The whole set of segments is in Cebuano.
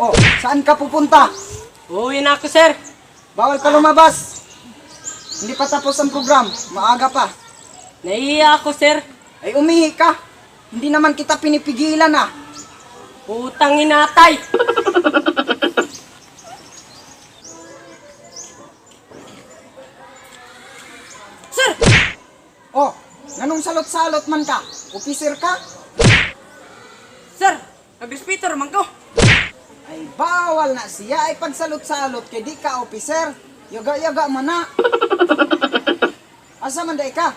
Oh, saan ka pupunta? Uuwi na ako, sir. Bawal ka lumabas. Hindi pa tapos ang program. Maaga pa. Nahihiya ako, sir. Ay, umihi ka. Hindi naman kita pinipigilan ah. Putang inatay. Sir! Oh, nganong salot-salot man ka? Officer ka? Sir! Nag-respeto man ko. Ay, bawal na siya ay pagsalot-salot kay di ka officer. Yaga-yaga man na. Asa man day ka?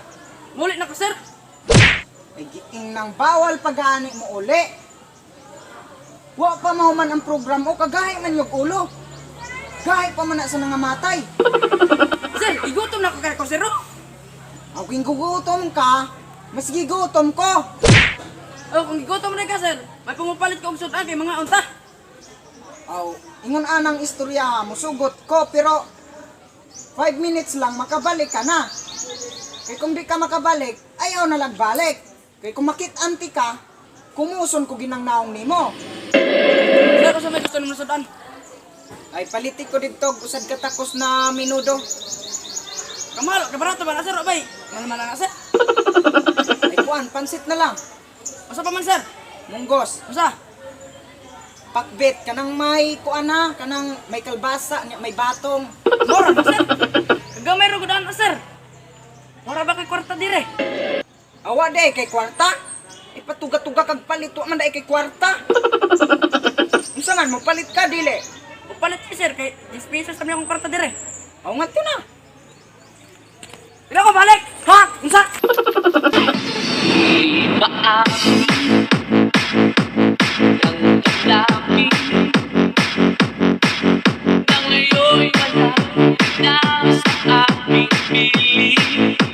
Muli na ko, sir. Ay, giing nang bawal pag-aani mo uli. Wa pa mahuman ang program o kagahi man yung ulo. Gahi pa man na sa nangamatay. Sir, igutom na ko kay ko, sir. Oh. Aking gugutom ka, mas gigutom ko. Oh, kung gigutom na ka, sir, may pumupalit ko og sudan kay mga unta. Aw, ingon anang istorya, musugot ko, pero 5 minutes lang makabalik ka na. Kay kung di ka makabalik, ayaw na lang balik. Kay kung makit-anti ka, kumuson ko ginang naong nimo. Sir, usa may gusto nimo sudan? Ay palitik ko didto usad ka takos na minudo. Kamalo, kabarato ba na, sir? Obay, mahal na, sir. Ay kuan, pansit na lang. Usa pa man, sir. Munggos, Usa. pakbet kanang may kuan na, kanang may kalbasa, nya may batong. Mura na, sir. Gamay ra gud ana, sir. Mura ba kay kwarta dire? Awa day kay kwarta. Ipatuga-tuga kag palit wa man day kay kwarta. Unsa man mo palit ka dili? Upalit si sir kay 10 pesos kami akong kwarta dire. Aw ngadto na. Ila ko balik. Ha? Unsa? Ang na ngayon wala na sa aking piling.